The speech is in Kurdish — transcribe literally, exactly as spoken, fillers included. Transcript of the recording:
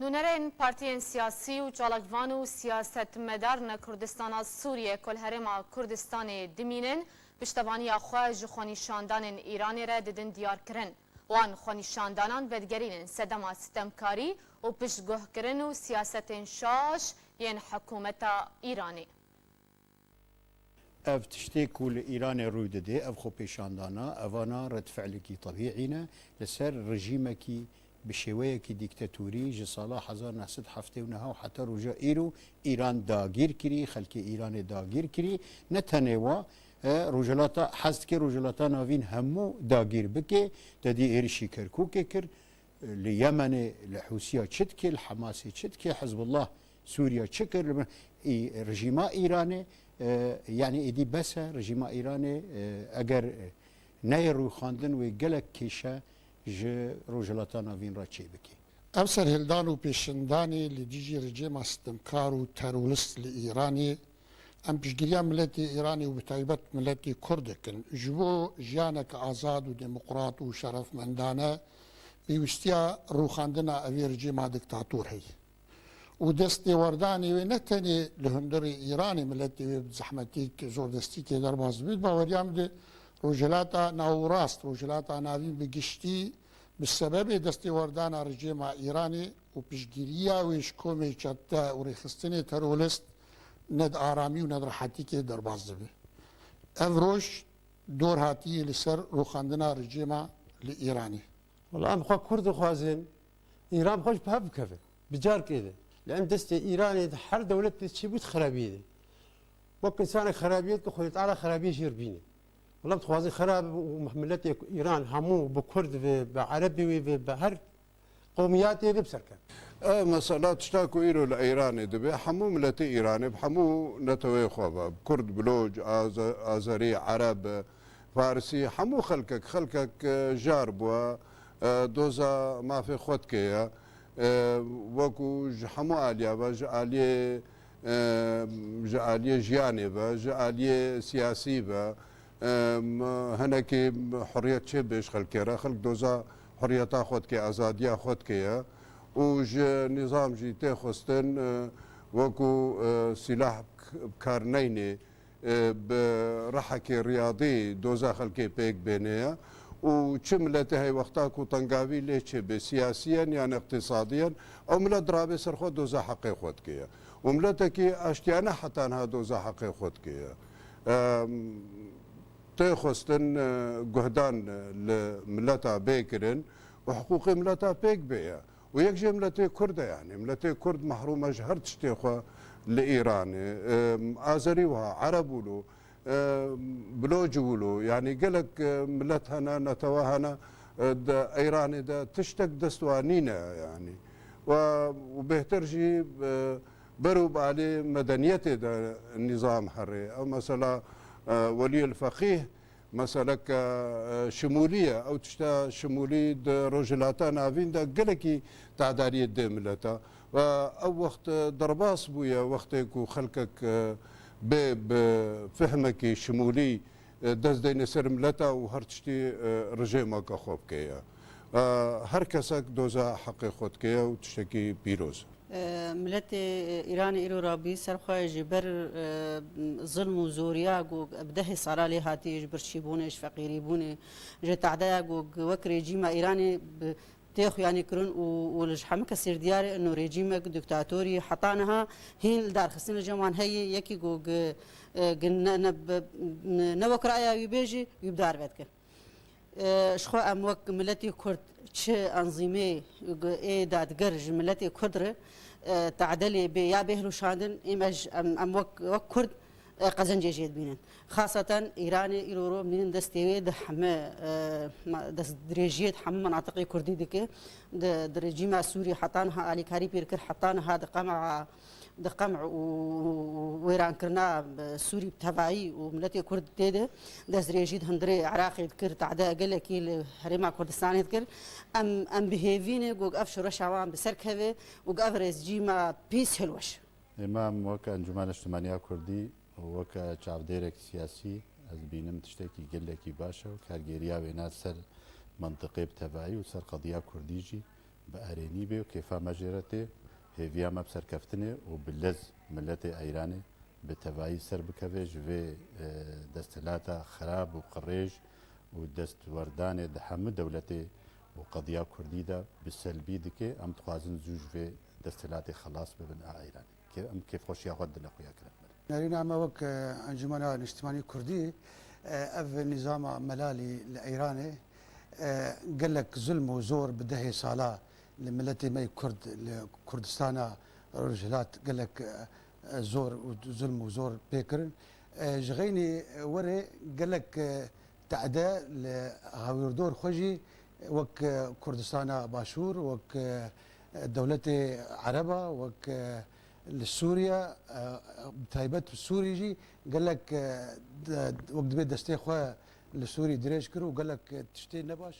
Nûnerên partiyên siyasî û çalakvan û siyasetmedarên Kurdistana Sûriyê ku li Herêma Kurdistanê dimînin, piştevaniya xwe ji xwenîşandanên Îranê re didin diyarkirin. Wan xwenîşandanan vedigerînin sedema sitemkarî û piştguhkirin û siyasetên şaş yên hikûmeta Îranê. Ev tiştê ku li Îranê rû didê, ev xwepêşandana, evana redfe'lekî tebîî ne li ser rejîmekî bi şêweyekî dîktatorî ji sala hezar neh sed heftê û neh û heta roja îro Îran dagîr kirî, xelkê Îranê dagîr kirî. Ne tenê wa, e, Rojhilata, hez dike Rojhilata Navîn hemû dagîr bike, te dî êrişî Kerkûkê kir, li Yemenê, li Hûsiya çi dike, li Hemasê çi dike, Hizbullah Sûriya çi kir, li, î, rejîma Îranê, e, yanî êdî bes e, rejîma Îranê, e, eger, e, neyê rûxandin wê gelek kêşe ji Rojhilata Navîn re çêbike. Ev serhildan û pêşindanê li dijî rejîma sitemkar û terorist li Îranê, em piştgiriya miletê Îranê û bi taybet miletê Kurd dikin. Ji bo jiyanek azad û demokrat û şerefmendane, pêwîstiya rûxandina evê rejîma diktator heye. Û destêwerdanê wê ne tenê li hundirê Îranê miletê wê bi zehmetî, zordestî tê derbas bibît, baweriya min de Rojhilata Navûrast, Rojhilata Navîn bi giştî, bi sebebê destêwerdana rejîma Îranê û piştgiriya wê ji komê çete û rêxistinê terorist ne di aramî û ne di rehetîkê derbas dibe. Ev roj dor hatiyê li ser rûxandina rejîma li Îranê. Wela em xwe Kurd dixwazin, Îran xwe ji bi hev bikeve. Bi carkê de. Li em destê Îranê de her dewlet de çêbû di xerabiyê de. Wek insanek xerabiyê dike, Xwedê Teala xerabiyê jê re bîne. Wela em dixwazin xerab û miletê Îran hemû bi Kurd ve, bi Erebê wê ve, bi her qewmiyatê ve bi ser keve. Ev mesela tişta ku îro li Îranê dibe, hemû miletê Îranê bi hemû neteweyê xwe ve, Kurd, Biloc, Aze-, Azerî, Ereb, Farisî, hemû xelkek, xelkek, e, jar bûye, e, doza mafê xwe dike ye. E, wekû ji hemû aliya ve, ji aliyê, e, ji aliyê jiyanê ve, ji aliyê siyasî ve, e, m-, hinekî huriyet çêbe ji xelkê re. Xelk doza huriyeta xwe dike, azadiya xwe dike ye. Û ji nîzam jî tê xwestin, e, wekû, e, sîlah k-, bi kar neynê, e, bi rihekê riyadî doza xelkê pêk bêne ye û çi miletê hey wexta ku tengavî lê çêbe, siyasiyen yan iqtîsadiyen, ew milet dirabê ser xwe doza heqê xwe dike ye. Û miletekî aştiyane heta niha doza heqê xwe dike ye. Em, tê xwestin, e, guhdan li mileta bê kirin û hiqûqê mileta pêk bê ye. Û yek jê miletê Kurd e, yanî miletê Kurd mehrûm e ji her tiştê xwe li Îranê. Em, Azerî wiha, Ereb wilo, em, Biloc wilo, yanî gelek, e, milet hene, netewe hene, e, di Îranê de tiştek dest wan nîne, yanî. We, û bêhtir jî, e, ber û bi alî medeniyetê de nîzam here. Ew mesela, e, Weliyul Feqîh, meseleke, e, şimûlî ye. Ew tişta şimûlî di Rojhilata Navîn de gelekî tedariyê dê mileta. Ve ew wext, e, derbas bûye, wextê ku xelkek, e, bê bi fihmekî şimûlî, e, dest deyne ser mileta û her tiştî, e, rejêmeke xwe bike ye. E, her kesek doza heqê xwe dike ye û tiştekî pîroz e. Miletê Îranê îro rabî ser xwe ji ber, e, zilm û zoriya ku bi dehê sala lê hatiye, ji birçîbûnê, ji feqîrîbûnê, ji tedeya ku wek rejîma Îranê bi tê xuyanî kirin û, û li ji hemû kesê diyar e, ino rejîmek diktatorî heta niha hîn li darxistin li cem wan heye, yekî ku gi, e, gi ne, ne, bi, ne wek raya wî bê jî wî bi dar vedike. E, ji xwe em wek miletê Kurd çi enzîmê ê dadger ji miletê Kurd re, e, tedelê bê ya bê hilweşandin, êm ez, em, em wek, wek Kurd, e, qezencê jê dibînin. Xaseten Îranê îro ro em dînin destê wê di heme, e, ma-, destdirêjiyê di hemû menatiqê Kurdî dike. Di, di rejîma Sûrî heta niha alîkarî pê dikir, heta niha di qema, di qemc û, û wêrankirina, e, Sûrî bi tevayî û miletê Kurd tê de destdirêjî di hundirê Iraqê dikir, tade gelekî li Herêma Kurdistanê dikir. Em, em bi hêvî ne ku ev şoreşa wan bi ser keve û ku ev rejîma pîs hilweş. Ême em weke Encûmena Niştimaniya Kurdî û weke çavdêrek siyasî, ez dibînim tiştekî gelekî baş e û kargêriya wêne ser mentiqê bi tevayî û ser qediya Kurdî jî Bi erênî bê û kêfa me jê re tê, hêviya me bi serkeftinê û bi lez miletê Eyranê bi tevayî ser bikeve ji vê, e, desthilata xerab û qirêj û destwerdanê di hemû dewletê û qediya kurdî de bi selbî dike. Em dixwazin zû ji vê desthilatê xelas bibin a Eyranê. Kê-, em kêfxweşiya xwe dile xwe ya kirin. Nerîna me wek, e, Encûmena Niştimanî Kurdî, e, ev nîzama melalî li Eyranê, e, gelek zulm û zor bi dehê sala li miletê me yê Kurd, li Kurdistana Rojhilat gelek, e, zor û zulm û zor pê kirin. E, ji xeynî werê gelek, e, tehde li hawirdor xwe jî wek, e, Kurdistana Başûr, wek, e, dewletê Ereba, wek, e, li Sûriye, e, bi taybet bi Sûrî jî gelek, e, de-, wek dibê destê xwe li Sûrî dirêj kir û gelek, e, tiştê nebaş